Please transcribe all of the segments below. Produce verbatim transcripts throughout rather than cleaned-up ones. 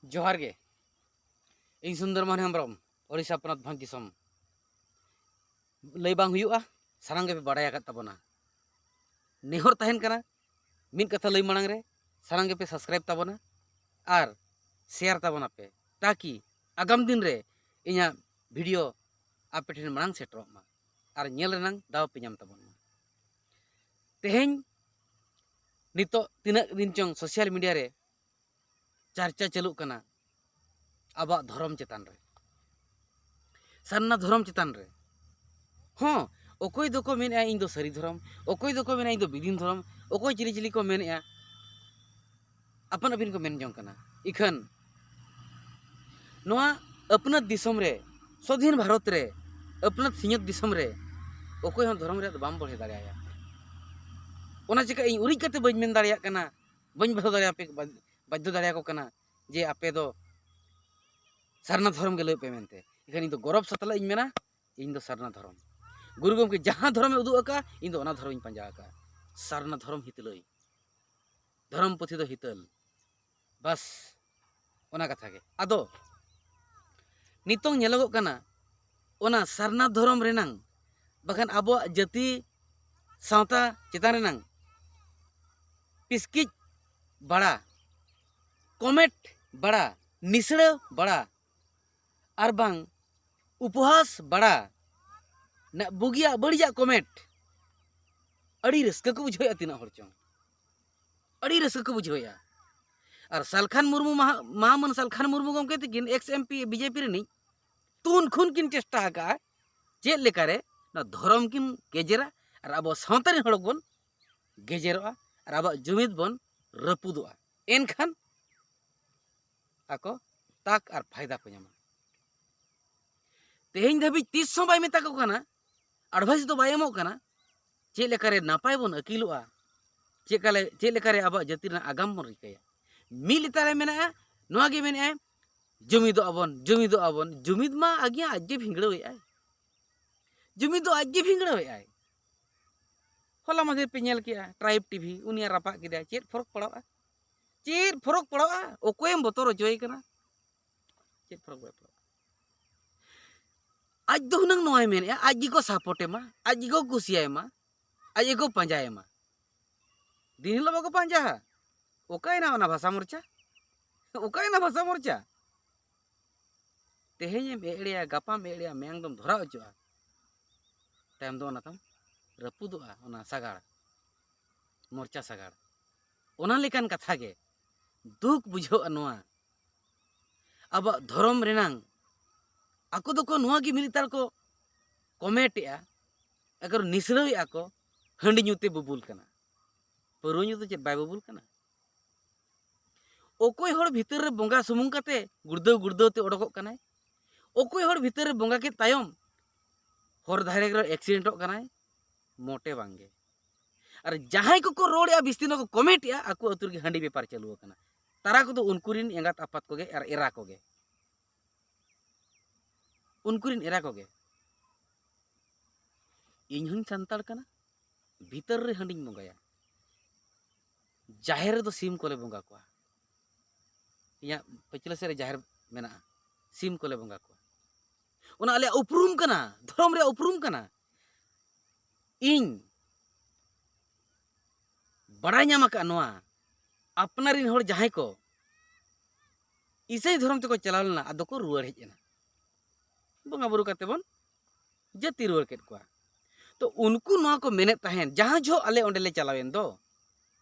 ᱡᱚᱦᱟᱨ ᱜᱮ᱾ ᱤᱧ ᱥᱩᱱᱫᱚᱨ ᱢᱳᱦᱚᱱ ᱦᱮᱢᱵᱨᱚᱢ, ᱳᱰᱤᱥᱟ ᱯᱚᱱᱚᱛ ᱵᱷᱚᱸᱡᱽ ᱫᱤᱥᱚᱢ᱾ ᱞᱟᱹᱭ ᱵᱟᱝ ᱦᱩᱭᱩᱜᱼᱟ, ᱥᱟᱱᱟᱢ ᱜᱮᱯᱮ ᱵᱟᱲᱟᱭ ᱟᱠᱟᱫ ᱛᱟᱵᱚᱱᱟ᱾ ᱱᱮᱦᱚᱨ ᱛᱟᱦᱮᱱ ᱠᱟᱱᱟ, ᱢᱤᱫ ᱠᱟᱛᱷᱟ ᱞᱟᱹᱭ ᱢᱟᱲᱟᱝ ᱨᱮ ᱥᱟᱱᱟᱢ ᱜᱮᱯᱮ subscribe ᱛᱟᱵᱚᱱᱟ ᱟᱨ share ᱛᱟᱵᱚᱱᱟᱯᱮ, ᱛᱟᱠᱤ ᱟᱜᱟᱢ ᱫᱤᱱ ᱨᱮ ᱤᱧᱟᱹᱜ video ᱟᱯᱮ ᱴᱷᱮᱱ ᱢᱟᱲᱟᱝ ᱥᱮᱴᱮᱨᱚᱜ ᱢᱟ ᱟᱨ ᱧᱮᱞ ᱨᱮᱱᱟᱝ ᱫᱟᱣ ᱯᱮ ᱧᱟᱢ ᱛᱟᱵᱚᱱ ᱢᱟ᱾ ᱛᱮᱦᱮᱧ ᱱᱤᱛᱚᱜ ᱛᱤᱱᱟᱹᱜ ᱫᱤᱱ ᱪᱚᱝ social media ᱨᱮ ᱪᱟᱨᱪᱟ ᱪᱟᱹᱞᱩᱜ ᱠᱟᱱᱟ ᱟᱵᱚᱣᱟᱜ ᱫᱷᱚᱨᱚᱢ ᱪᱮᱛᱟᱱ ᱨᱮ, ᱥᱟᱨᱱᱟ ᱫᱷᱚᱨᱚᱢ ᱪᱮᱛᱟᱱ ᱨᱮ᱾ ᱦᱚᱸ, ᱚᱠᱚᱭ ᱫᱚᱠᱚ ᱢᱮᱱᱮᱫᱼᱟ ᱤᱧ ᱫᱚ ᱥᱟᱹᱨᱤ ᱫᱷᱚᱨᱚᱢ, ᱚᱠᱚᱭ ᱫᱚᱠᱚ ᱢᱮᱱᱮᱫᱼᱟ ᱤᱧ ᱫᱚ ᱵᱤᱫᱤᱱ ᱫᱷᱚᱨᱚᱢ, ᱚᱠᱚᱭ ᱪᱤᱞᱤ ᱪᱤᱞᱤ ᱠᱚ ᱢᱮᱱᱮᱫᱼᱟ, ᱟᱯᱟᱱ ᱟᱹᱯᱤᱱ ᱠᱚ ᱢᱮᱱ ᱡᱚᱝ ᱠᱟᱱᱟ᱾ ᱤᱠᱷᱟᱹᱱ ᱱᱚᱣᱟ ᱟᱹᱯᱱᱟᱹᱛ ᱫᱤᱥᱚᱢ ᱨᱮ, ᱥᱣᱟᱫᱷᱤᱱ ᱵᱷᱟᱨᱚᱛ ᱨᱮ, ᱟᱹᱯᱱᱟᱹᱛ ᱥᱤᱧᱚᱛ ᱫᱤᱥᱚᱢ ᱨᱮ ᱚᱠᱚᱭ ᱦᱚᱸ ᱫᱷᱚᱨᱚᱢ ᱨᱮᱭᱟᱜ ᱫᱚ ᱵᱟᱢ ᱵᱚᱲᱦᱮ ᱫᱟᱲᱮᱭᱟᱭᱟ᱾ ᱚᱱᱟ ᱪᱤᱠᱟᱹ ᱤᱧ ᱩᱨᱤᱡ ᱠᱟᱛᱮ ᱵᱟᱹᱧ ᱢᱮᱱ ᱫᱟᱲᱮᱭᱟᱜ ᱠᱟᱱᱟ, ᱵᱟᱹᱧ ᱵᱟᱫᱷᱚ ᱫᱟᱲᱮᱭᱟᱯᱮ, ᱵᱟᱫᱽᱫᱷᱚ ᱫᱟᱲᱮᱭᱟᱠᱚ ᱠᱟᱱᱟ ᱡᱮ ᱟᱯᱮ ᱫᱚ ᱥᱟᱨᱱᱟ ᱫᱷᱚᱨᱚᱢ ᱜᱮ ᱞᱟᱹᱭ ᱯᱮ ᱢᱮᱱᱛᱮ᱾ ᱮᱱᱠᱷᱟᱱ ᱤᱧ ᱫᱚ ᱜᱚᱨᱚᱵᱽ ᱥᱟᱛᱞᱟᱜ ᱤᱧ ᱢᱮᱱᱟ, ᱤᱧ ᱫᱚ ᱥᱟᱨᱱᱟ ᱫᱷᱚᱨᱚᱢ᱾ ᱜᱩᱨᱩ ᱜᱚᱢᱠᱮ ᱡᱟᱦᱟᱸ ᱫᱷᱚᱨᱚᱢᱮ ᱩᱫᱩᱜ ᱟᱠᱟᱫᱼᱟ, ᱤᱧ ᱫᱚ ᱚᱱᱟ ᱫᱷᱚᱨᱚᱢᱤᱧ ᱯᱟᱸᱡᱟ ᱟᱠᱟᱫᱼᱟ᱾ ᱥᱟᱨᱱᱟ ᱫᱷᱚᱨᱚᱢ ᱦᱤᱛᱞᱟᱹᱭ, ᱫᱷᱚᱨᱚᱢ ᱯᱩᱛᱷᱤ ᱫᱚ ᱦᱤᱛᱟᱹᱞ᱾ ᱵᱟᱥ, ᱚᱱᱟ ᱠᱟᱛᱷᱟ ᱜᱮ᱾ ᱟᱫᱚ ᱱᱤᱛᱚᱝ ᱧᱮᱞᱚᱜᱚᱜ ᱠᱟᱱᱟ, ᱚᱱᱟ ᱥᱟᱨᱱᱟ ᱫᱷᱚᱨᱚᱢ ᱨᱮᱱᱟᱝ, ᱵᱟᱠᱷᱟᱱ ᱟᱵᱚᱣᱟᱜ ᱡᱟᱹᱛᱤ ᱥᱟᱶᱛᱟ ᱪᱮᱛᱟᱱ ᱨᱮᱱᱟᱝ ᱯᱤᱥᱠᱤᱡ ᱵᱟᱲᱟ, ᱠᱚᱢᱮᱴ ᱵᱟᱲᱟ, ᱱᱤᱥᱲᱟᱹ ᱵᱟᱲᱟ, ᱟᱨ ᱵᱟᱝ ᱩᱯᱚᱦᱟᱥ ᱵᱟᱲᱟ, ᱱᱟ-, ᱵᱩᱜᱤᱭᱟᱜ ᱵᱟᱹᱲᱤᱡᱟᱜ ᱠᱚᱢᱮᱴ ᱟᱹᱰᱤ ᱨᱟᱹᱥᱠᱟᱹ ᱠᱚ ᱵᱩᱡᱷᱟᱹᱣᱮᱫᱼᱟ᱾ ᱛᱤᱱᱟᱹᱜ ᱦᱚᱲ ᱪᱚᱝ ᱟᱹᱰᱤ ᱨᱟᱹᱥᱠᱟᱹ ᱠᱚ ᱵᱩᱡᱷᱟᱹᱣᱮᱫᱼᱟ᱾ ᱟᱨ ᱥᱟᱞᱠᱷᱟᱱ ᱢᱩᱨᱢᱩ, ᱢᱟᱦᱟ-, ᱢᱟᱦᱟᱢᱟᱹᱱ ᱥᱟᱞᱠᱷᱟᱱ ᱢᱩᱨᱢᱩ ᱜᱚᱢᱠᱮ ᱛᱤᱠᱤᱱ, ex MP BJP ᱨᱤᱱᱤᱡ, ᱛᱩᱱ ᱠᱷᱚᱱ ᱠᱤᱱ ᱪᱮᱥᱴᱟ ᱟᱠᱟᱫᱼᱟ ᱪᱮᱫ ᱞᱮᱠᱟᱨᱮ ᱱᱚᱣᱟ ᱫᱷᱚᱨᱚᱢ ᱠᱤᱱ ᱜᱮᱡᱮᱨᱟ ᱟᱨ ᱟᱵᱚ ᱥᱟᱶᱛᱟ ᱨᱮᱱ ᱦᱚᱲ ᱵᱚᱱ ᱜᱮᱡᱮᱨᱚᱜᱼᱟ ᱟᱨ ᱟᱵᱚᱣᱟᱜ ᱡᱩᱢᱤᱫ ᱵᱚᱱ ᱨᱟᱹᱯᱩᱫᱚᱜᱼᱟ᱾ ᱮᱱᱠᱷᱟᱱ ᱟᱠᱚ ᱛᱟᱠ ᱟᱨ ᱯᱷᱟᱭᱫᱟ ᱠᱚ ᱧᱟᱢᱟ᱾ ᱛᱮᱦᱮᱧ ᱫᱷᱟᱹᱵᱤᱡ ᱛᱤᱥ ᱦᱚᱸ ᱵᱟᱭ ᱢᱮᱛᱟ ᱠᱚ ᱠᱟᱱᱟ, advice ᱫᱚ ᱵᱟᱭ ᱮᱢᱚᱜ ᱠᱟᱱᱟ, ᱪᱮᱫ ᱞᱮᱠᱟᱨᱮ ᱱᱟᱯᱟᱭ ᱵᱚᱱ ᱟᱹᱠᱤᱞᱚᱜᱼᱟ, ᱪᱮᱫ ᱞᱮᱠᱟᱨᱮ, ᱪᱮᱫ ᱞᱮᱠᱟᱨᱮ ᱟᱵᱚᱣᱟᱜ ᱡᱟᱹᱛᱤ ᱨᱮᱱᱟᱜ ᱟᱜᱟᱢ ᱵᱚᱱ ᱨᱤᱠᱟᱹᱭᱟ᱾ ᱢᱤᱫ ᱞᱮᱛᱟᱲᱮ ᱢᱮᱱᱟᱜᱼᱟ, ᱱᱚᱣᱟ ᱜᱮ ᱢᱮᱱᱮᱫᱼᱟᱭ, ᱡᱩᱢᱤᱫᱚᱜ ᱟᱵᱚᱱ, ᱡᱩᱢᱤᱫᱚᱜ ᱟᱵᱚᱱ᱾ ᱡᱩᱢᱤᱫ ᱢᱟ ᱟᱜᱮ ᱟᱡ ᱜᱮ ᱵᱷᱤᱸᱫᱽᱲᱟᱹᱣᱮᱫᱼᱟᱭ, ᱡᱩᱢᱤᱫ ᱫᱚ ᱟᱡ ᱜᱮ ᱵᱷᱤᱸᱫᱽᱲᱟᱹᱣᱮᱫᱼᱟᱭ᱾ ᱦᱚᱞᱟ ᱢᱟᱫᱷᱮᱨ ᱯᱮ ᱧᱮᱞ ᱠᱮᱜᱼᱟ, Tribe TV, ᱩᱱᱤᱭᱟᱜ ᱨᱟᱯᱟᱜ ᱠᱮᱫᱟᱭ, ᱪᱮᱫ ᱯᱷᱚᱨᱚᱠ ᱯᱟᱲᱟᱜᱼᱟ? ᱪᱮᱫ ᱯᱷᱚᱨᱚᱠ ᱯᱟᱲᱟᱜᱼᱟ? ᱚᱠᱚᱭᱮᱢ ᱵᱚᱛᱚᱨ ᱦᱚᱪᱚᱭᱮ ᱠᱟᱱᱟ? ᱪᱮᱫ ᱯᱷᱚᱨᱚᱠ ᱵᱟᱭ ᱯᱟᱲᱟᱜᱼᱟ? ᱟᱡ ᱫᱚ ᱦᱩᱱᱟᱹᱝ ᱱᱚᱣᱟᱭ ᱢᱮᱱᱮᱫᱼᱟ, ᱟᱡ ᱜᱮᱠᱚ ᱥᱟᱯᱳᱨᱴ ᱮᱢᱟ, ᱟᱡ ᱜᱮᱠᱚ ᱠᱩᱥᱤᱭᱟᱭ ᱢᱟ, ᱟᱡ ᱜᱮᱠᱚ ᱯᱟᱸᱡᱟᱭ ᱢᱟ᱾ ᱫᱤᱱ ᱦᱤᱞᱳᱜ ᱵᱟᱠᱚ ᱯᱟᱸᱡᱟᱦᱟ᱾ ᱚᱠᱟᱭᱮᱱᱟ ᱚᱱᱟ ᱵᱷᱟᱥᱟ ᱢᱳᱨᱪᱟ? ᱚᱠᱟᱭᱮᱱᱟ ᱵᱷᱟᱥᱟ ᱢᱳᱨᱪᱟ? ᱛᱮᱦᱮᱧᱮᱢ ᱮᱲᱮᱭᱟ, ᱜᱟᱯᱟᱢ ᱮᱲᱮᱭᱟ, ᱢᱮᱭᱟᱝ ᱫᱚᱢ ᱫᱷᱚᱨᱟᱣ ᱦᱚᱪᱚᱜᱼᱟ᱾ ᱛᱟᱭᱚᱢ ᱫᱚ ᱚᱱᱟ ᱛᱟᱢ ᱨᱟᱹᱯᱩᱫᱚᱜᱼᱟ, ᱚᱱᱟ ᱥᱟᱜᱟᱲ, ᱢᱳᱨᱪᱟ ᱥᱟᱜᱟᱲ᱾ ᱚᱱᱟ ᱞᱮᱠᱟᱱ ᱠᱟᱛᱷᱟ ᱜᱮ, ᱫᱩᱠ ᱵᱩᱡᱷᱟᱹᱜᱼᱟ ᱱᱚᱣᱟ᱾ ᱟᱵᱚᱣᱟᱜ ᱫᱷᱚᱨᱚᱢ ᱨᱮᱱᱟᱝ ᱟᱠᱚ ᱫᱚᱠᱚ ᱱᱚᱣᱟ ᱜᱮ ᱢᱤᱫ ᱞᱮᱛᱟᱲ ᱠᱚ ᱠᱚᱢᱮᱴᱮᱜᱼᱟ, ᱮᱠᱟᱨ ᱱᱤᱥᱲᱟᱹᱣᱮᱜᱼᱟ ᱠᱚ, ᱦᱟᱺᱰᱤ ᱧᱩ ᱛᱮ ᱵᱩᱵᱩᱞ ᱠᱟᱱᱟ᱾ ᱯᱟᱹᱣᱨᱟᱹ ᱧᱩ ᱫᱚ ᱪᱮᱫ ᱵᱟᱭ ᱵᱩᱵᱩᱞ ᱠᱟᱱᱟ? ᱚᱠᱚᱭ ᱦᱚᱲ ᱵᱷᱤᱛᱟᱹᱨ ᱨᱮ ᱵᱚᱸᱜᱟ ᱥᱩᱢᱩᱝ ᱠᱟᱛᱮ ᱜᱩᱲᱫᱟᱹᱣ ᱜᱩᱲᱫᱟᱹᱣ ᱛᱮ ᱚᱰᱚᱠᱚᱜ ᱠᱟᱱᱟᱭ? ᱚᱠᱚᱭ ᱦᱚᱲ ᱵᱷᱤᱛᱟᱹᱨ ᱨᱮ ᱵᱚᱸᱜᱟ ᱠᱮᱫ ᱛᱟᱭᱚᱢ ᱦᱚᱨ ᱫᱷᱟᱨᱮ ᱨᱮ ᱮᱠᱥᱤᱰᱮᱱᱴᱚᱜ ᱠᱟᱱᱟᱭ? ᱢᱚᱴᱮ ᱵᱟᱝᱜᱮ᱾ ᱟᱨ ᱡᱟᱦᱟᱸᱭ ᱠᱚᱠᱚ ᱨᱚᱲᱮᱜᱼᱟ, ᱵᱤᱥᱛᱤ ᱱᱚᱣᱟ ᱠᱚ ᱠᱚᱢᱮᱱᱴᱮᱜᱼᱟ, ᱟᱠᱚ ᱟᱹᱛᱩ ᱨᱮᱜᱮ ᱦᱟᱺᱰᱤ ᱵᱮᱯᱟᱨ ᱪᱟᱹᱞᱩ ᱟᱠᱟᱱᱟ᱾ ᱛᱟᱨᱟ ᱠᱚᱫᱚ ᱩᱱᱠᱩ ᱨᱤᱱ ᱮᱸᱜᱟᱛ ᱟᱯᱟᱛ ᱠᱚᱜᱮ ᱟᱨ ᱮᱨᱟ ᱠᱚᱜᱮ, ᱩᱱᱠᱩ ᱨᱤᱱ ᱮᱨᱟ ᱠᱚᱜᱮ᱾ ᱤᱧ ᱦᱚᱸᱧ ᱥᱟᱱᱛᱟᱲ ᱠᱟᱱᱟ, ᱵᱷᱤᱛᱟᱹᱨ ᱨᱮ ᱦᱟᱺᱰᱤᱧ ᱵᱚᱸᱜᱟᱭᱟ, ᱡᱟᱦᱮᱨ ᱨᱮᱫᱚ ᱥᱤᱢ ᱠᱚᱞᱮ ᱵᱚᱸᱜᱟ ᱠᱚᱣᱟ᱾ ᱤᱧᱟᱹᱜ ᱯᱟᱹᱪᱷᱞᱟᱹ ᱥᱮᱫ ᱨᱮ ᱡᱟᱦᱮᱨ ᱢᱮᱱᱟᱜᱼᱟ, ᱥᱤᱢ ᱠᱚᱞᱮ ᱵᱚᱸᱜᱟ ᱠᱚᱣᱟ᱾ ᱚᱱᱟ ᱟᱞᱮᱭᱟᱜ ᱩᱯᱨᱩᱢ ᱠᱟᱱᱟ, ᱫᱷᱚᱨᱚᱢ ᱨᱮᱭᱟᱜ ᱩᱯᱨᱩᱢ ᱠᱟᱱᱟ᱾ ᱤᱧ ᱵᱟᱲᱟᱭ ᱧᱟᱢ ᱟᱠᱟᱫ ᱱᱚᱣᱟ, ᱟᱯᱱᱟᱨᱤᱱ ᱦᱚᱲ ᱡᱟᱦᱟᱸᱭ ᱠᱚ ᱤᱥᱟᱹᱭ ᱫᱷᱚᱨᱚᱢ ᱛᱮᱠᱚ ᱪᱟᱞᱟᱣ ᱞᱮᱱᱟ, ᱟᱫᱚ ᱠᱚ ᱨᱩᱣᱟᱹᱲ ᱦᱮᱡ ᱮᱱᱟ᱾ ᱵᱚᱸᱜᱟ ᱵᱩᱨᱩ ᱠᱟᱛᱮ ᱵᱚᱱ ᱡᱟᱹᱛᱤ ᱨᱩᱣᱟᱹᱲ ᱠᱮᱫ ᱠᱚᱣᱟ᱾ ᱛᱚ ᱩᱱᱠᱩ ᱱᱚᱣᱟ ᱠᱚ ᱢᱮᱱᱮᱫ ᱛᱟᱦᱮᱸᱫ, ᱡᱟᱦᱟᱸ ᱡᱚᱦᱚᱜ ᱟᱞᱮ ᱚᱸᱰᱮ ᱞᱮ ᱪᱟᱞᱟᱣᱮᱱ ᱫᱚ,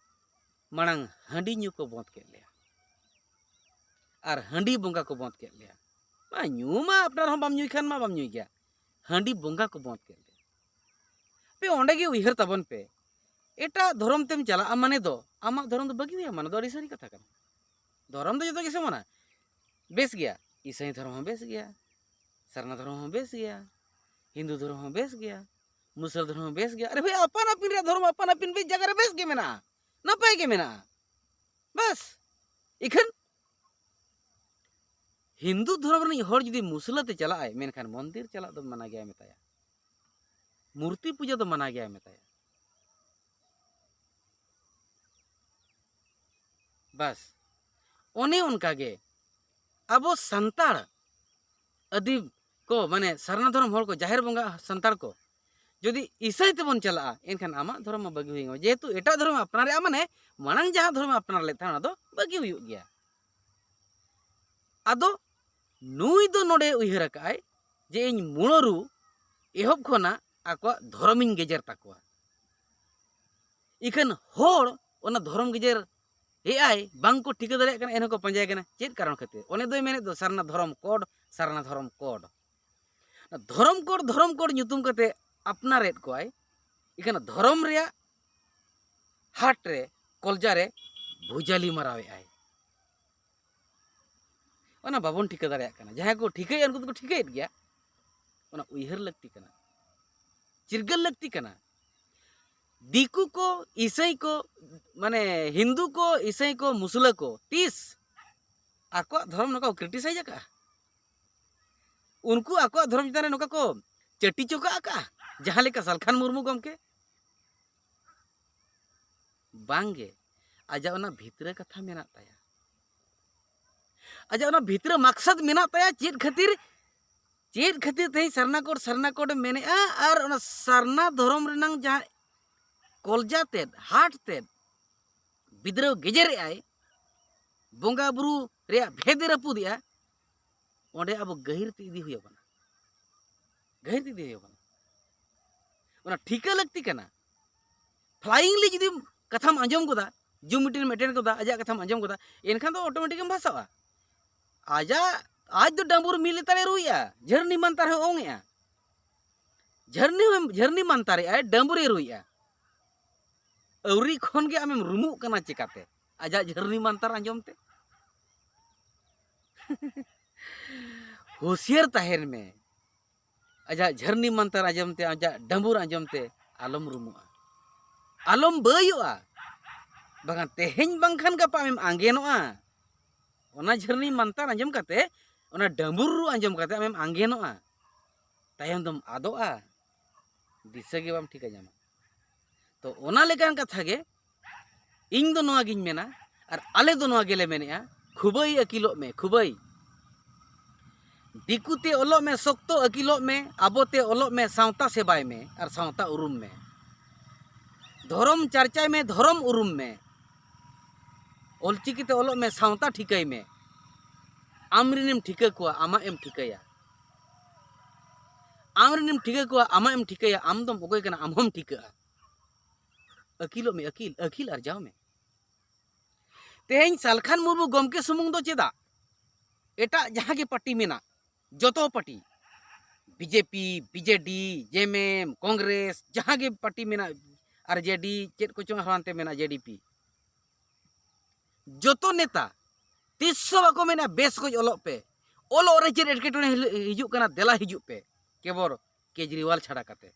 ᱢᱟᱲᱟᱝ ᱦᱟᱺᱰᱤ ᱧᱩ ᱠᱚ ᱵᱚᱸᱫᱽ ᱠᱮᱫ ᱞᱮᱭᱟ ᱟᱨ ᱦᱟᱺᱰᱤ ᱵᱚᱸᱜᱟ ᱠᱚ ᱵᱚᱸᱫᱽ ᱠᱮᱫ ᱞᱮᱭᱟ᱾ ᱢᱟ ᱧᱩ ᱢᱟ ᱟᱯᱱᱟᱨ ᱦᱚᱸ ᱵᱟᱢ ᱧᱩᱭ ᱠᱷᱟᱱ ᱢᱟ ᱵᱟᱢ ᱧᱩᱭ ᱜᱮᱭᱟ, ᱦᱟᱺᱰᱤ ᱵᱚᱸᱜᱟ ᱠᱚ ᱵᱚᱸᱫᱽ ᱠᱮᱫ ᱞᱮᱭᱟ᱾ ᱯᱮ ᱚᱸᱰᱮ ᱜᱮ ᱩᱭᱦᱟᱹᱨ ᱛᱟᱵᱚᱱ ᱯᱮ, ᱮᱴᱟᱜ ᱫᱷᱚᱨᱚᱢ ᱛᱮᱢ ᱪᱟᱞᱟᱜᱼᱟ ᱢᱟᱱᱮ ᱫᱚ ᱟᱢᱟᱜ ᱫᱷᱚᱨᱚᱢ ᱫᱚ ᱵᱟᱹᱜᱤ ᱦᱩᱭ ᱟᱢᱟ, ᱱᱚᱣᱟ ᱫᱚ ᱟᱹᱰᱤ ᱥᱟᱹᱨᱤ ᱠᱟᱛᱷᱟ ᱠᱟᱱᱟ᱾ ᱫᱷᱚᱨᱚᱢ ᱫᱚ ᱡᱚᱛᱚ ᱜᱮ ᱥᱚᱢᱟᱱᱟ, ᱵᱮᱥ ᱜᱮᱭᱟ, ᱤᱥᱟᱹᱭ ᱫᱷᱚᱨᱚᱢ ᱦᱚᱸ ᱵᱮᱥ ᱜᱮᱭᱟ, ᱥᱟᱨᱱᱟ ᱫᱷᱚᱨᱚᱢ ᱦᱚᱸ ᱵᱮᱥ ᱜᱮᱭᱟ, ᱦᱤᱱᱫᱩ ᱫᱷᱚᱨᱚᱢ ᱦᱚᱸ ᱵᱮᱥ ᱜᱮᱭᱟ, ᱢᱩᱥᱞᱟᱹ ᱫᱷᱚᱨᱚᱢ ᱦᱚᱸ ᱵᱮᱥ ᱜᱮᱭᱟ᱾ ᱟᱨᱮ ᱵᱷᱟᱭ, ᱟᱯᱟᱱ ᱟᱹᱯᱤᱱ ᱨᱮᱭᱟᱜ ᱫᱷᱚᱨᱚᱢ ᱟᱯᱟᱱ ᱟᱹᱯᱤᱱ ᱵᱮᱥ ᱡᱟᱭᱜᱟ ᱨᱮ ᱵᱮᱥ ᱜᱮ ᱢᱮᱱᱟᱜᱼᱟ, ᱱᱟᱯᱟᱭ ᱜᱮ ᱢᱮᱱᱟᱜᱼᱟ᱾ ᱵᱟᱥ, ᱤᱠᱷᱟᱹᱱ ᱦᱤᱱᱫᱩ ᱫᱷᱚᱨᱚᱢ ᱨᱤᱱᱤᱡ ᱦᱚᱲ ᱡᱩᱫᱤ ᱢᱩᱥᱞᱟᱹ ᱛᱮ ᱪᱟᱞᱟᱜ ᱟᱭ, ᱢᱮᱱᱠᱷᱟᱱ ᱢᱚᱱᱫᱤᱨ ᱪᱟᱞᱟᱜ ᱫᱚ ᱢᱟᱱᱟ ᱜᱮᱭᱟᱭ ᱢᱮᱛᱟᱭᱟ, ᱢᱩᱨᱛᱤ ᱯᱩᱡᱟᱹ ᱫᱚ ᱢᱟᱱᱟ ᱜᱮᱭᱟᱭ ᱢᱮᱛᱟᱭᱟ᱾ ᱵᱟᱥ, ᱚᱱᱮ ᱚᱱᱠᱟ ᱜᱮ ᱟᱵᱚ ᱥᱟᱱᱛᱟᱲ ᱟᱹᱫᱤᱢ ᱠᱚ, ᱢᱟᱱᱮ ᱥᱟᱨᱱᱟ ᱫᱷᱚᱨᱚᱢ ᱦᱚᱲ ᱠᱚ, ᱡᱟᱦᱮᱨ ᱵᱚᱸᱜᱟ ᱥᱟᱱᱛᱟᱲ ᱠᱚ ᱡᱩᱫᱤ ᱤᱥᱟᱹᱭ ᱛᱮᱵᱚᱱ ᱪᱟᱞᱟᱜᱼᱟ, ᱮᱱᱠᱷᱟᱱ ᱟᱢᱟᱜ ᱫᱷᱚᱨᱚᱢ ᱢᱟ ᱵᱟᱹᱜᱤ ᱦᱩᱭᱩᱜᱼᱟ᱾ ᱡᱮᱦᱮᱛᱩ ᱮᱴᱟᱜ ᱫᱷᱚᱨᱚᱢ ᱟᱯᱱᱟᱨᱮᱜᱼᱟ, ᱢᱟᱱᱮ ᱢᱟᱲᱟᱝ ᱡᱟᱦᱟᱸ ᱫᱷᱚᱨᱚᱢ ᱟᱯᱱᱟᱨ ᱞᱮᱫ ᱛᱟᱦᱮᱸ, ᱚᱱᱟ ᱫᱚ ᱵᱟᱹᱜᱤ ᱦᱩᱭᱩᱜ ᱜᱮᱭᱟ᱾ ᱟᱫᱚ ᱱᱩᱭ ᱫᱚ ᱱᱚᱰᱮ ᱩᱭᱦᱟᱹᱨ ᱟᱠᱟᱫᱼᱟᱭ ᱡᱮ ᱤᱧ ᱢᱩᱲᱟᱹᱨᱩ ᱮᱦᱚᱵ ᱠᱷᱚᱱᱟᱜ ᱟᱠᱚᱣᱟᱜ ᱫᱷᱚᱨᱚᱢᱤᱧ ᱜᱮᱡᱮᱨ ᱛᱟᱠᱚᱣᱟ᱾ ᱤᱠᱷᱟᱹᱱ ᱦᱚᱲ ᱚᱱᱟ ᱫᱷᱚᱨᱚᱢ ᱜᱮᱡᱮᱨ ᱮ ᱟᱭ, ᱵᱟᱝ ᱠᱚ ᱴᱷᱤᱠᱟᱹ ᱫᱟᱲᱮᱭᱟᱜ ᱠᱟᱱᱟ, ᱮᱱᱦᱚᱸ ᱠᱚ ᱯᱟᱸᱡᱟᱭ ᱠᱟᱱᱟ᱾ ᱪᱮᱫ ᱠᱟᱨᱚᱱ ᱠᱷᱟᱹᱛᱤᱨ? ᱚᱱᱮ ᱫᱚᱭ ᱢᱮᱱᱮᱫ ᱫᱚ ᱥᱟᱨᱱᱟ ᱫᱷᱚᱨᱚᱢ ᱠᱳᱰ, ᱥᱟᱨᱱᱟ ᱫᱷᱚᱨᱚᱢ ᱠᱳᱰ᱾ ᱫᱷᱚᱨᱚᱢ ᱠᱳᱰ, ᱫᱷᱚᱨᱚᱢ ᱠᱳᱰ ᱧᱩᱛᱩᱢ ᱠᱟᱛᱮ ᱟᱯᱱᱟᱨᱮᱫ ᱠᱚᱣᱟᱭ, ᱤᱠᱷᱟᱹᱱ ᱫᱷᱚᱨᱚᱢ ᱨᱮᱭᱟᱜ ᱦᱟᱴ ᱨᱮ, ᱠᱚᱞᱡᱟ ᱨᱮ ᱵᱷᱩᱡᱟᱞᱤ ᱢᱟᱨᱟᱣᱮᱫ ᱟᱭ᱾ ᱚᱱᱟ ᱵᱟᱵᱚᱱ ᱴᱷᱤᱠᱟᱹ ᱫᱟᱲᱮᱭᱟᱜ ᱠᱟᱱᱟ᱾ ᱡᱟᱦᱟᱸᱭ ᱠᱚ ᱴᱷᱤᱠᱟᱹᱭᱮᱫ, ᱩᱱᱠᱩ ᱫᱚᱠᱚ ᱴᱷᱤᱠᱟᱹᱭᱮᱫ ᱜᱮᱭᱟ᱾ ᱚᱱᱟ ᱩᱭᱦᱟᱹᱨ ᱞᱟᱹᱠᱛᱤ ᱠᱟᱱᱟ, ᱪᱤᱨᱜᱟᱹᱞ ᱞᱟᱹᱠᱛᱤ ᱠᱟᱱᱟ᱾ ᱫᱤᱠᱩ ᱠᱚ, ᱤᱥᱟᱹᱭ ᱠᱚ, ᱢᱟᱱᱮ ᱦᱤᱱᱫᱩ ᱠᱚ, ᱤᱥᱟᱹᱭ ᱠᱚ, ᱢᱩᱥᱞᱟᱹ ᱠᱚ ᱛᱤᱥ ᱟᱠᱚᱣᱟᱜ ᱫᱷᱚᱨᱚᱢ ᱱᱚᱝᱠᱟ ᱠᱚ ᱠᱨᱤᱴᱤᱥᱟᱭᱤᱡᱽ ᱟᱠᱟᱫᱼᱟ? ᱩᱱᱠᱩ ᱟᱠᱚᱣᱟᱜ ᱫᱷᱚᱨᱚᱢ ᱪᱮᱛᱟᱱ ᱨᱮ ᱱᱚᱝᱠᱟ ᱠᱚ ᱪᱟᱹᱴᱤ ᱪᱚᱠᱟᱜ ᱟᱠᱟᱫᱼᱟ, ᱡᱟᱦᱟᱸ ᱞᱮᱠᱟ ᱥᱟᱞᱠᱷᱟᱱ ᱢᱩᱨᱢᱩ ᱜᱚᱢᱠᱮ? ᱵᱟᱝᱜᱮ, ᱟᱡᱟᱜ ᱚᱱᱟ ᱵᱷᱤᱛᱨᱟᱹ ᱠᱟᱛᱷᱟ ᱢᱮᱱᱟᱜ ᱛᱟᱭᱟ᱾ ᱟᱡᱟᱜ ᱚᱱᱟ ᱵᱷᱤᱛᱨᱟᱹ ᱢᱟᱠᱥᱟᱫ ᱢᱮᱱᱟᱜ ᱛᱟᱭᱟ᱾ ᱪᱮᱫ ᱠᱷᱟᱹᱛᱤᱨ, ᱪᱮᱫ ᱠᱷᱟᱹᱛᱤᱨ ᱛᱮᱦᱮᱧ ᱥᱟᱨᱱᱟ ᱠᱳᱰ, ᱥᱟᱨᱱᱟ ᱠᱳᱰ ᱮ ᱢᱮᱱᱮᱫᱼᱟ? ᱟᱨ ᱚᱱᱟ ᱥᱟᱨᱱᱟ ᱫᱷᱚᱨᱚᱢ ᱨᱮᱱᱟᱝ ᱡᱟᱦᱟᱸ ᱠᱚᱞᱡᱟ ᱛᱮᱫ, ᱦᱟᱴ ᱛᱮᱫ ᱵᱤᱫᱽᱨᱟᱹᱣ ᱜᱮᱡᱮᱨᱮᱫ ᱟᱭ, ᱵᱚᱸᱜᱟ ᱵᱩᱨᱩ ᱨᱮᱭᱟᱜ ᱵᱷᱮᱫ ᱮ ᱨᱟᱹᱯᱩᱫᱮᱜᱼᱟ, ᱚᱸᱰᱮ ᱟᱵᱚ ᱜᱟᱹᱦᱤᱨ ᱛᱮ ᱤᱫᱤ ᱦᱩᱭ ᱟᱵᱚᱱᱟ, ᱜᱟᱹᱦᱤᱨ ᱛᱮ ᱤᱫᱤ ᱦᱩᱭ ᱟᱵᱚᱱᱟ᱾ ᱚᱱᱟ ᱴᱷᱤᱠᱟᱹ ᱞᱟᱹᱠᱛᱤ ᱠᱟᱱᱟ᱾ ᱯᱷᱞᱟᱭᱤᱝᱞᱤ ᱡᱩᱫᱤ ᱠᱟᱛᱷᱟᱢ ᱟᱸᱡᱚᱢ ᱜᱚᱫᱟ, ᱡᱩᱢ ᱢᱤᱴᱤᱝ ᱮᱢ ᱮᱴᱮᱱᱰ ᱜᱚᱫᱟ, ᱟᱡᱟᱜ ᱠᱟᱛᱷᱟᱢ ᱟᱸᱡᱚᱢ ᱜᱚᱫᱟ, ᱮᱱᱠᱷᱟᱱ ᱫᱚ ᱚᱴᱳᱢᱮᱴᱤᱠ ᱮᱢ ᱵᱷᱟᱥᱟᱜᱼᱟ᱾ ᱟᱡᱟᱜ, ᱟᱡ ᱫᱚ ᱰᱟᱸᱵᱩᱨ ᱢᱤᱫ ᱞᱮᱛᱟᱲᱮ ᱨᱩᱭᱮᱫᱼᱟ, ᱡᱷᱟᱹᱨᱱᱤ ᱢᱟᱱᱛᱟᱨ ᱦᱚᱸ ᱚᱝᱮᱜᱼᱟ᱾ ᱡᱷᱟᱹᱨᱱᱤ ᱦᱚᱸ, ᱡᱷᱟᱹᱨᱱᱤ ᱢᱟᱱᱛᱟᱨᱮᱜᱼᱟᱭ, ᱰᱟᱸᱵᱩᱨᱮ ᱨᱩᱭᱮᱫᱼᱟ᱾ ᱟᱹᱣᱨᱤ ᱠᱷᱚᱱ ᱜᱮ ᱟᱢᱮᱢ ᱨᱩᱢᱩᱜ ᱠᱟᱱᱟ ᱪᱮᱠᱟᱛᱮ? ᱟᱡᱟᱜ ᱡᱷᱟᱹᱨᱱᱤ ᱢᱟᱱᱛᱟᱨ ᱟᱸᱡᱚᱢ ᱛᱮ᱾ ᱦᱩᱥᱤᱭᱟᱹᱨ ᱛᱟᱦᱮᱱ ᱢᱮ᱾ ᱟᱡᱟᱜ ᱡᱷᱟᱹᱨᱱᱤ ᱢᱟᱱᱛᱟᱨ ᱟᱸᱡᱚᱢ ᱛᱮ, ᱟᱡᱟᱜ ᱰᱟᱸᱵᱩᱨ ᱟᱸᱡᱚᱢ ᱛᱮ ᱟᱞᱚᱢ ᱨᱩᱢᱩᱜᱼᱟ, ᱟᱞᱚᱢ ᱵᱟᱹᱭᱚᱜᱼᱟ᱾ ᱵᱟᱝᱠᱷᱟᱱ ᱛᱮᱦᱮᱧ ᱵᱟᱝᱠᱷᱟᱱ ᱜᱟᱯᱟ ᱟᱢᱮᱢ ᱟᱸᱜᱮᱱᱚᱜᱼᱟ᱾ ᱚᱱᱟ ᱡᱷᱟᱹᱨᱱᱤ ᱢᱟᱱᱛᱟᱨ ᱟᱸᱡᱚᱢ ᱠᱟᱛᱮ, ᱚᱱᱟ ᱰᱟᱸᱵᱩᱨ ᱨᱩ ᱟᱸᱡᱚᱢ ᱠᱟᱛᱮ ᱟᱢᱮᱢ ᱟᱸᱜᱮᱱᱚᱜᱼᱟ᱾ ᱛᱟᱭᱚᱢ ᱫᱚᱢ ᱟᱫᱚᱜᱼᱟ, ᱫᱤᱥᱟᱹ ᱜᱮ ᱵᱟᱢ ᱴᱷᱤᱠᱟ ᱧᱟᱢᱟ᱾ ᱛᱚ ᱚᱱᱟ ᱞᱮᱠᱟᱱ ᱠᱟᱛᱷᱟ ᱜᱮ ᱤᱧ ᱫᱚ ᱱᱚᱣᱟ ᱜᱤᱧ ᱢᱮᱱᱟ, ᱟᱨ ᱟᱞᱮ ᱫᱚ ᱱᱚᱣᱟ ᱜᱮᱞᱮ ᱢᱮᱱᱮᱫᱼᱟ, ᱠᱷᱩᱵᱟᱹᱭ ᱟᱹᱠᱤᱞᱚᱜ ᱢᱮ, ᱠᱷᱩᱵᱟᱹᱭ᱾ ᱫᱤᱠᱩ ᱛᱮ ᱚᱞᱚᱜ ᱢᱮ, ᱥᱚᱠᱛᱚ ᱟᱹᱠᱤᱞᱚᱜ ᱢᱮ, ᱟᱵᱚ ᱛᱮ ᱚᱞᱚᱜ ᱢᱮ, ᱥᱟᱶᱛᱟ ᱥᱮᱵᱟᱭ ᱢᱮ ᱟᱨ ᱥᱟᱶᱛᱟ ᱩᱨᱩᱢ ᱢᱮ᱾ ᱫᱷᱚᱨᱚᱢ ᱪᱟᱨᱪᱟᱭ ᱢᱮ, ᱫᱷᱚᱨᱚᱢ ᱩᱨᱩᱢ ᱢᱮ᱾ ᱚᱞᱪᱤᱠᱤ ᱛᱮ ᱚᱞᱚᱜ ᱢᱮ, ᱥᱟᱶᱛᱟ ᱴᱷᱤᱠᱟᱹᱭ ᱢᱮ᱾ ᱟᱢ ᱨᱮᱱᱮᱢ ᱴᱷᱤᱠᱟᱹ ᱠᱚᱣᱟ, ᱟᱢᱟᱜ ᱮᱢ ᱴᱷᱤᱠᱟᱹᱭᱟ᱾ ᱟᱢ ᱨᱮᱱᱮᱢ ᱴᱷᱤᱠᱟᱹ ᱠᱚᱣᱟ, ᱟᱢᱟᱜ ᱮᱢ ᱴᱷᱤᱠᱟᱹᱭᱟ᱾ ᱟᱢ ᱫᱚᱢ ᱚᱠᱚᱭ ᱠᱟᱱᱟ, ᱟᱢ ᱦᱚᱸᱢ ᱴᱷᱤᱠᱟᱹᱜᱼᱟ᱾ ᱟᱹᱠᱤᱞᱚᱜ ᱢᱮ, ᱟᱹᱠᱤᱞ, ᱟᱹᱠᱤᱞ ᱟᱨᱡᱟᱣ ᱢᱮ᱾ ᱛᱮᱦᱮᱧ ᱥᱟᱞᱠᱷᱟᱱ ᱢᱩᱨᱢᱩ ᱜᱚᱢᱠᱮ ᱥᱩᱢᱩᱝ ᱫᱚ ᱪᱮᱫᱟᱜ, ᱮᱴᱟᱜ ᱡᱟᱦᱟᱸ ᱜᱮ ᱯᱟᱨᱴᱤ ᱢᱮᱱᱟᱜ, ᱡᱚᱛᱚ party, BJP, BJD, JMM, Congress, ᱡᱟᱦᱟᱸ ᱜᱮ ᱯᱟᱨᱴᱤ ᱢᱮᱱᱟᱜ, ᱟᱨ ᱡᱮᱰᱤ, ᱪᱮᱫ ᱠᱚᱪᱚᱝ ᱟᱨᱦᱚᱸ ᱦᱟᱱᱛᱮ ᱢᱮᱱᱟᱜ, ᱡᱮᱰᱤᱯᱤ, ᱡᱚᱛᱚ ᱱᱮᱛᱟ ᱛᱤᱥ ᱦᱚᱸ ᱵᱟᱠᱚ ᱢᱮᱱᱟ ᱵᱮᱥ ᱠᱚᱡ ᱚᱞᱚᱜ ᱯᱮ᱾ ᱚᱞᱚᱜ ᱨᱮ ᱪᱮᱫ ᱮᱴᱠᱮᱴᱚᱬᱮ ᱦᱤᱞ-, ᱦᱤᱡᱩᱜ ᱠᱟᱱᱟ, ᱫᱮᱞᱟ ᱦᱤᱡᱩᱜ ᱯᱮ, ᱠᱮᱵᱚᱞ ᱠᱮᱡᱽᱨᱤᱣᱟᱞ ᱪᱷᱟᱰᱟ ᱠᱟᱛᱮ᱾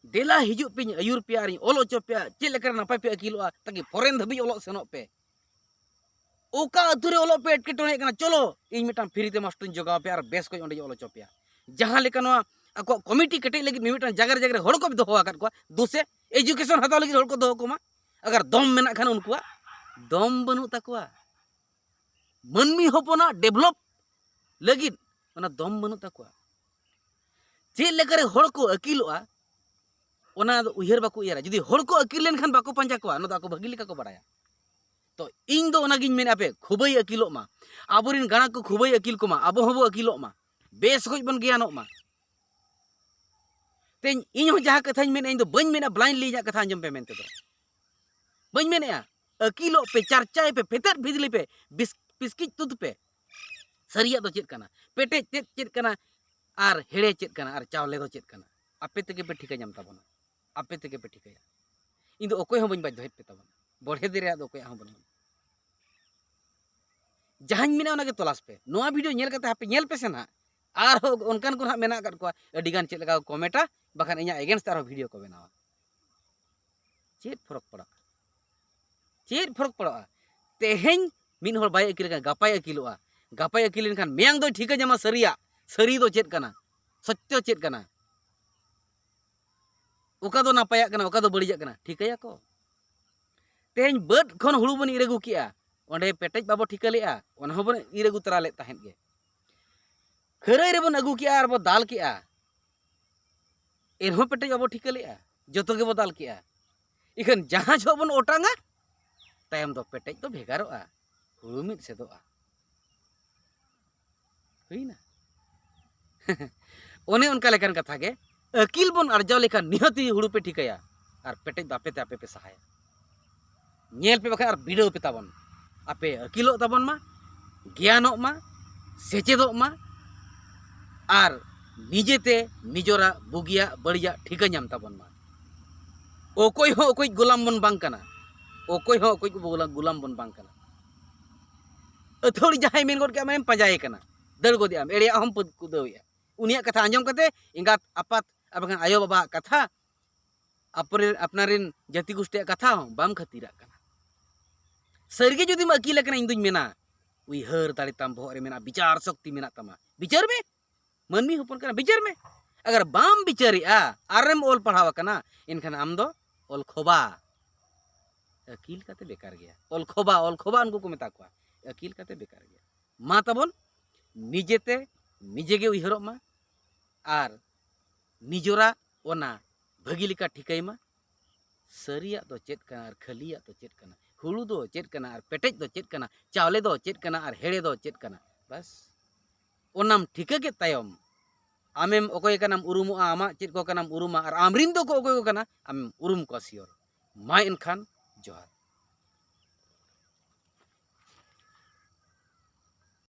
ᱫᱮᱞᱟ ᱦᱤᱡᱩᱜ ᱯᱮᱧ ᱟᱹᱭᱩᱨ ᱯᱮᱭᱟ ᱟᱨᱤᱧ ᱚᱞ ᱦᱚᱪᱚ ᱯᱮᱭᱟ, ᱪᱮᱫ ᱞᱮᱠᱟᱨᱮ ᱱᱟᱯᱟᱭ ᱯᱮ ᱟᱹᱠᱤᱞᱚᱜᱼᱟ, ᱛᱟᱠᱤ ᱯᱷᱚᱨᱮᱱ ᱫᱷᱟᱹᱵᱤᱡ ᱚᱞᱚᱜ ᱥᱮᱱᱚᱜ ᱯᱮ᱾ ᱚᱠᱟ ᱟᱹᱛᱩ ᱨᱮ ᱚᱞᱚᱜ ᱯᱮ ᱮᱴᱠᱮᱴᱚᱬᱮᱜ ᱠᱟᱱᱟ, ᱪᱚᱞᱚ ᱤᱧ ᱢᱤᱫᱴᱟᱝ ᱯᱷᱨᱤ ᱛᱮ ᱢᱟᱥᱴᱟᱨᱤᱧ ᱡᱚᱜᱟᱣ ᱯᱮᱭᱟ ᱟᱨ ᱵᱮᱥ ᱠᱚᱡ ᱚᱸᱰᱮᱧ ᱚᱞ ᱦᱚᱪᱚ ᱯᱮᱭᱟ᱾ ᱡᱟᱦᱟᱸ ᱞᱮᱠᱟ ᱱᱚᱣᱟ ᱟᱠᱚᱣᱟᱜ ᱠᱚᱢᱤᱴᱤ ᱠᱮᱴᱮᱡ ᱞᱟᱹᱜᱤᱫ ᱢᱤᱢᱤᱫᱴᱟᱝ ᱡᱟᱭᱜᱟ ᱨᱮ, ᱡᱟᱭᱜᱟ ᱨᱮ ᱦᱚᱲ ᱠᱚ ᱫᱚᱦᱚ ᱟᱠᱟᱫ ᱠᱚᱣᱟ, ᱫᱩᱥᱮ ᱮᱡᱩᱠᱮᱥᱚᱱ ᱦᱟᱛᱟᱣ ᱞᱟᱹᱜᱤᱫ ᱦᱚᱲ ᱠᱚ ᱫᱚᱦᱚ ᱠᱚᱢᱟ᱾ ᱟᱜᱟᱨ ᱫᱚᱢ ᱢᱮᱱᱟᱜ ᱠᱷᱟᱱ ᱩᱱᱠᱩᱣᱟᱜ, ᱫᱚᱢ ᱵᱟᱹᱱᱩᱜ ᱛᱟᱠᱚᱣᱟ᱾ ᱢᱟᱹᱱᱢᱤ ᱦᱚᱯᱚᱱᱟᱜ ᱰᱮᱵᱷᱞᱚᱯ ᱞᱟᱹᱜᱤᱫ ᱚᱱᱟ ᱫᱚᱢ ᱵᱟᱹᱱᱩᱜ ᱛᱟᱠᱚᱣᱟ᱾ ᱪᱮᱫ ᱞᱮᱠᱟᱨᱮ ᱦᱚᱲ ᱠᱚ ᱟᱹᱠᱤᱞᱚᱜᱼᱟ, ᱚᱱᱟ ᱫᱚ ᱩᱭᱦᱟᱹᱨ ᱵᱟᱠᱚ ᱩᱭᱦᱟᱹᱨᱟ᱾ ᱡᱩᱫᱤ ᱦᱚᱲ ᱠᱚ ᱟᱹᱠᱤᱞ ᱞᱮᱱᱠᱷᱟᱱ ᱵᱟᱠᱚ ᱯᱟᱸᱡᱟ ᱠᱚᱣᱟ, ᱚᱱᱟ ᱫᱚ ᱟᱠᱚ ᱵᱷᱟᱹᱜᱤ ᱞᱮᱠᱟ ᱠᱚ ᱵᱟᱲᱟᱭᱟ᱾ ᱛᱚ ᱤᱧ ᱫᱚ ᱚᱱᱟᱜᱤᱧ ᱢᱮᱱᱟ, ᱟᱯᱮ ᱠᱷᱩᱵᱟᱹᱭ ᱟᱹᱠᱤᱞᱚᱜ ᱢᱟ, ᱟᱵᱚᱨᱮᱱ ᱜᱟᱬᱟ ᱠᱚ ᱠᱷᱩᱵᱟᱹᱭ ᱟᱹᱠᱤᱞ ᱠᱚᱢᱟ, ᱟᱵᱚ ᱦᱚᱸᱵᱚ ᱟᱹᱠᱤᱞᱚᱜ ᱢᱟ, ᱵᱮᱥ ᱠᱷᱚᱡ ᱵᱚᱱ ᱜᱮᱭᱟᱱᱚᱜ ᱢᱟ᱾ ᱛᱮᱧ, ᱤᱧ ᱦᱚᱸ ᱡᱟᱦᱟᱸ ᱠᱟᱛᱷᱟᱧ ᱢᱮᱱᱟ, ᱤᱧ ᱫᱚ ᱵᱟᱹᱧ ᱢᱮᱱᱟ blindly ᱤᱧᱟᱹᱜ ᱠᱟᱛᱷᱟ ᱟᱸᱡᱚᱢ ᱯᱮ ᱢᱮᱱᱛᱮ ᱫᱚ᱾ ᱵᱟᱹᱧ ᱢᱮᱱᱮᱜᱼᱟ, ᱟᱹᱠᱤᱞᱚᱜ ᱯᱮ, ᱪᱟᱨᱪᱟᱭ ᱯᱮ, ᱯᱷᱮᱛᱮᱫ ᱵᱷᱤᱡᱽᱞᱤ ᱯᱮ, ᱵᱤᱥ-, ᱯᱤᱥᱠᱤᱡ ᱛᱩᱫ ᱯᱮ᱾ ᱥᱟᱹᱨᱤᱭᱟᱜ ᱫᱚ ᱪᱮᱫ ᱠᱟᱱᱟ, ᱯᱮᱴᱮᱡ ᱛᱮᱫ ᱪᱮᱫ ᱠᱟᱱᱟ, ᱟᱨ ᱦᱮᱲᱮ ᱪᱮᱫ ᱠᱟᱱᱟ, ᱟᱨ ᱪᱟᱣᱞᱮ ᱫᱚ ᱪᱮᱫ ᱠᱟᱱᱟ, ᱟᱯᱮ ᱛᱮᱜᱮ ᱯᱮ ᱴᱷᱤᱠᱟᱹ ᱧᱟᱢ ᱛᱟᱵᱚᱱᱟ, ᱟᱯᱮ ᱛᱮᱜᱮ ᱯᱮ ᱴᱷᱤᱠᱟᱹᱭᱟ᱾ ᱤᱧ ᱫᱚ ᱚᱠᱚᱭ ᱦᱚᱸ ᱵᱟᱹᱧ ᱵᱟᱫᱽᱫᱷᱚᱭᱮᱫ ᱯᱮ ᱛᱟᱵᱚᱱᱟ, ᱵᱚᱲᱦᱮ ᱫᱮ ᱨᱮᱭᱟᱜ ᱫᱚ ᱚᱠᱚᱭᱟᱜ ᱦᱚᱸ ᱵᱟᱹᱱᱩᱜᱼᱟ᱾ ᱡᱟᱦᱟᱸᱧ ᱢᱮᱱᱟ ᱚᱱᱟᱜᱮ ᱛᱚᱞᱟᱥ ᱯᱮ᱾ ᱱᱚᱣᱟ ᱵᱷᱤᱰᱤᱭᱳ ᱧᱮᱞ ᱠᱟᱛᱮ ᱦᱟᱯᱮ ᱧᱮᱞ ᱯᱮᱥᱮ ᱱᱟᱦᱟᱜ, ᱟᱨᱦᱚᱸ ᱚᱱᱠᱟᱱ ᱠᱚ ᱱᱟᱦᱟᱜ ᱢᱮᱱᱟᱜ ᱟᱠᱟᱫ ᱠᱚᱣᱟ, ᱟᱹᱰᱤᱜᱟᱱ ᱪᱮᱫ ᱞᱮᱠᱟ ᱠᱚ ᱠᱚᱢᱮᱱᱴᱟ, ᱵᱟᱠᱷᱟᱱ ᱤᱧᱟᱹᱜ against ᱛᱮ ᱟᱨᱦᱚᱸ ᱵᱷᱤᱰᱤᱭᱳ ᱠᱚ ᱵᱮᱱᱟᱣᱟ᱾ ᱪᱮᱫ ᱯᱷᱚᱨᱚᱠ ᱯᱟᱲᱟᱜᱼᱟ? ᱪᱮᱫ ᱯᱷᱚᱨᱚᱠ ᱯᱟᱲᱟᱜᱼᱟ? ᱛᱮᱦᱮᱧ ᱢᱤᱫ ᱦᱚᱲ ᱵᱟᱭ ᱟᱹᱠᱤᱞ ᱟᱠᱟᱱ, ᱜᱟᱯᱟᱭ ᱟᱹᱠᱤᱞᱚᱜᱼᱟ᱾ ᱜᱟᱯᱟᱭ ᱟᱹᱠᱤᱞ ᱞᱮᱱᱠᱷᱟᱱ ᱢᱮᱭᱟᱝ ᱫᱚᱭ ᱴᱷᱤᱠᱟᱹ ᱧᱟᱢᱟ ᱥᱟᱹᱨᱤᱭᱟᱜ, ᱥᱟᱹᱨᱤ ᱫᱚ ᱪᱮᱫ ᱠᱟᱱᱟ, ᱥᱚᱛᱭᱚ ᱪᱮᱫ ᱠᱟᱱᱟ, ᱚᱠᱟ ᱫᱚ ᱱᱟᱯᱟᱭᱟᱜ ᱠᱟᱱᱟ, ᱚᱠᱟ ᱫᱚ ᱵᱟᱹᱲᱤᱡᱟᱜ ᱠᱟᱱᱟ, ᱴᱷᱤᱠᱟᱹᱭᱟᱠᱚ᱾ ᱛᱮᱦᱮᱧ ᱵᱟᱹᱫᱽ ᱠᱷᱚᱱ ᱦᱩᱲᱩ ᱵᱚᱱ ᱤᱨ ᱟᱹᱜᱩ ᱠᱮᱜᱼᱟ, ᱚᱸᱰᱮ ᱯᱮᱴᱮᱡ ᱵᱟᱵᱚ ᱴᱷᱤᱠᱟᱹ ᱞᱮᱜᱼᱟ, ᱚᱱᱟ ᱦᱚᱸᱵᱚᱱ ᱤᱨ ᱟᱹᱜᱩ ᱛᱚᱨᱟ ᱞᱮᱫ ᱛᱟᱦᱮᱸᱫ ᱜᱮ᱾ ᱠᱷᱟᱹᱨᱟᱹᱭ ᱨᱮᱵᱚᱱ ᱟᱹᱜᱩ ᱠᱮᱜᱼᱟ ᱟᱨ ᱵᱚ ᱫᱟᱞ ᱠᱮᱜᱼᱟ, ᱮᱱᱦᱚᱸ ᱯᱮᱴᱮᱡ ᱵᱟᱵᱚ ᱴᱷᱤᱠᱟᱹ ᱞᱮᱜᱼᱟ, ᱡᱚᱛᱚ ᱜᱮᱵᱚ ᱫᱟᱞ ᱠᱮᱜᱼᱟ᱾ ᱤᱠᱷᱟᱹᱱ ᱡᱟᱦᱟᱸ ᱡᱚᱦᱚᱜ ᱵᱚᱱ ᱚᱴᱟᱝᱟ, ᱛᱟᱭᱚᱢ ᱫᱚ ᱯᱮᱴᱮᱡ ᱫᱚ ᱵᱷᱮᱜᱟᱨᱚᱜᱼᱟ, ᱦᱩᱲᱩ ᱢᱤᱫ ᱥᱮᱫᱚᱜᱼᱟ᱾ ᱦᱩᱭᱱᱟ᱾ ᱚᱱᱮ ᱚᱱᱠᱟ ᱞᱮᱠᱟᱱ ᱠᱟᱛᱷᱟ ᱜᱮ, ᱟᱹᱠᱤᱞ ᱵᱚᱱ ᱟᱨᱡᱟᱣ ᱞᱮᱠᱷᱟᱱ ᱱᱤᱦᱟᱹᱛᱤ ᱦᱩᱲᱩ ᱯᱮ ᱴᱷᱤᱠᱟᱹᱭᱟ ᱟᱨ ᱯᱮᱴᱮᱡ ᱫᱚ ᱟᱯᱮ ᱛᱮ ᱟᱯᱮ ᱯᱮ ᱥᱟᱦᱟᱭᱟ᱾ ᱧᱮᱞ ᱯᱮ ᱵᱟᱠᱷᱟᱱ ᱟᱨ ᱵᱤᱰᱟᱹᱣ ᱯᱮ ᱛᱟᱵᱚᱱ᱾ ᱟᱯᱮ ᱟᱹᱠᱤᱞᱚᱜ ᱛᱟᱵᱚᱱ ᱢᱟ, ᱜᱮᱭᱟᱱᱚᱜ ᱢᱟ, ᱥᱮᱪᱮᱫᱚᱜ ᱢᱟ, ᱟᱨ ᱱᱤᱡᱮᱛᱮ ᱱᱤᱡᱚᱨᱟᱜ ᱵᱩᱜᱤᱭᱟᱜ ᱵᱟᱹᱲᱤᱡᱟᱜ ᱴᱷᱤᱠᱟᱹ ᱧᱟᱢ ᱛᱟᱵᱚᱱ ᱢᱟ᱾ ᱚᱠᱚᱭ ᱦᱚᱸ ᱚᱠᱚᱭ ᱜᱳᱞᱟᱢ ᱵᱚᱱ ᱵᱟᱝ ᱠᱟᱱᱟ, ᱚᱠᱚᱭ ᱦᱚᱸ ᱚᱠᱚᱭ ᱜᱳᱞᱟᱢ ᱵᱚᱱ ᱵᱟᱝ ᱠᱟᱱᱟ᱾ ᱟᱹᱛᱷᱟᱹᱲᱤ ᱡᱟᱦᱟᱸᱭ ᱢᱮᱱ ᱜᱚᱫ ᱠᱮᱫ ᱢᱮ, ᱯᱟᱸᱡᱟᱭᱮ ᱠᱟᱱᱟ, ᱫᱟᱹᱲ ᱜᱚᱫᱮᱜ ᱟᱢ, ᱮᱲᱮᱭᱟᱜ ᱦᱚᱸᱢ ᱯᱟᱹᱫ-, ᱠᱩᱫᱟᱹᱣᱮᱜᱼᱟ᱾ ᱩᱱᱤᱭᱟᱜ ᱠᱟᱛᱷᱟ ᱟᱸᱡᱚᱢ ᱠᱟᱛᱮ ᱮᱸᱜᱟᱛ ᱟᱯᱟᱛ ᱟᱨ ᱵᱟᱠᱷᱟᱱ ᱟᱭᱳ ᱵᱟᱵᱟᱣᱟᱜ ᱠᱟᱛᱷᱟ, ᱟᱯᱱᱟᱨ-, ᱟᱯᱱᱟᱨᱤᱱ ᱡᱟᱹᱛᱤ ᱜᱳᱥᱴᱤᱭᱟᱜ ᱠᱟᱛᱷᱟ ᱦᱚᱸ ᱵᱟᱢ ᱠᱷᱟᱹᱛᱤᱨᱟᱜ ᱠᱟᱱᱟ᱾ ᱥᱟᱹᱨᱤᱜᱮ ᱡᱩᱫᱤᱢ ᱟᱹᱠᱤᱞ ᱟᱠᱟᱱᱟ, ᱤᱧ ᱫᱩᱧ ᱢᱮᱱᱟ, ᱩᱭᱦᱟᱹᱨ ᱫᱟᱲᱮ ᱛᱟᱢ ᱵᱚᱦᱚᱜ ᱨᱮ ᱢᱮᱱᱟᱜᱼᱟ, ᱵᱤᱪᱟᱨ ᱥᱚᱠᱛᱤ ᱢᱮᱱᱟᱜ ᱛᱟᱢᱟ, ᱵᱤᱪᱟᱹᱨ ᱢᱮ᱾ ᱢᱟᱹᱱᱢᱤ ᱦᱚᱯᱚᱱ ᱠᱟᱱᱟ, ᱵᱤᱪᱟᱹᱨ ᱢᱮ᱾ ᱟᱜᱟᱨ ᱵᱟᱢ ᱵᱤᱪᱟᱹᱨᱮᱜᱼᱟ, ᱟᱨᱮᱢ ᱚᱞ ᱯᱟᱲᱦᱟᱣ ᱟᱠᱟᱱᱟ, ᱮᱱᱠᱷᱟᱱ ᱟᱢ ᱫᱚ ᱚᱞ ᱠᱷᱚᱵᱟ᱾ ᱟᱹᱠᱤᱞ ᱠᱟᱛᱮ ᱵᱮᱠᱟᱨ ᱜᱮᱭᱟ᱾ ᱚᱞ ᱠᱷᱚᱵᱟ, ᱚᱞ ᱠᱷᱚᱵᱟ ᱩᱱᱠᱩ ᱠᱚ ᱢᱮᱛᱟ ᱠᱚᱣᱟ᱾ ᱟᱹᱠᱤᱞ ᱠᱟᱛᱮ ᱵᱮᱠᱟᱨ ᱜᱮᱭᱟ᱾ ᱢᱟ ᱛᱟᱵᱚᱱ, ᱱᱤᱡᱮᱛᱮ ᱱᱤᱡᱮ ᱜᱮ ᱩᱭᱦᱟᱹᱨᱚᱜ ᱢᱟ ᱟᱨ ᱱᱤᱡᱚᱨᱟᱜ ᱚᱱᱟ ᱵᱷᱟᱹᱜᱤ ᱞᱮᱠᱟ ᱴᱷᱤᱠᱟᱹᱭ ᱢᱟ᱾ ᱥᱟᱹᱨᱤᱭᱟᱜ ᱫᱚ ᱪᱮᱫ ᱠᱟᱱᱟ ᱟᱨ ᱠᱷᱟᱹᱞᱤᱭᱟᱜ ᱫᱚ ᱪᱮᱫ ᱠᱟᱱᱟ, ᱦᱩᱲᱩ ᱫᱚ ᱪᱮᱫ ᱠᱟᱱᱟ ᱟᱨ ᱯᱮᱴᱮᱡ ᱫᱚ ᱪᱮᱫ ᱠᱟᱱᱟ, ᱪᱟᱣᱞᱮ ᱫᱚ ᱪᱮᱫ ᱠᱟᱱᱟ ᱟᱨ ᱦᱮᱲᱮ ᱫᱚ ᱪᱮᱫ ᱠᱟᱱᱟ᱾ ᱵᱟᱥ, ᱚᱱᱟᱢ ᱴᱷᱤᱠᱟᱹ ᱠᱮᱫ ᱛᱟᱭᱚᱢ, ᱟᱢᱮᱢ ᱚᱠᱚᱭ ᱠᱟᱱᱟᱢ ᱩᱨᱩᱢᱚᱜᱼᱟ, ᱟᱢᱟᱜ ᱪᱮᱫ ᱠᱚ ᱠᱟᱱᱟᱢ ᱩᱨᱩᱢᱟ, ᱟᱨ ᱟᱢᱨᱤᱱ ᱫᱚ ᱠᱚ ᱚᱠᱚᱭ ᱠᱚ ᱠᱟᱱᱟ, ᱟᱢᱮᱢ ᱩᱨᱩᱢ ᱠᱚᱣᱟ ᱥᱤᱭᱳᱨ᱾ ᱢᱟ ᱮᱱᱠᱷᱟᱱ, ᱡᱚᱦᱟᱨ᱾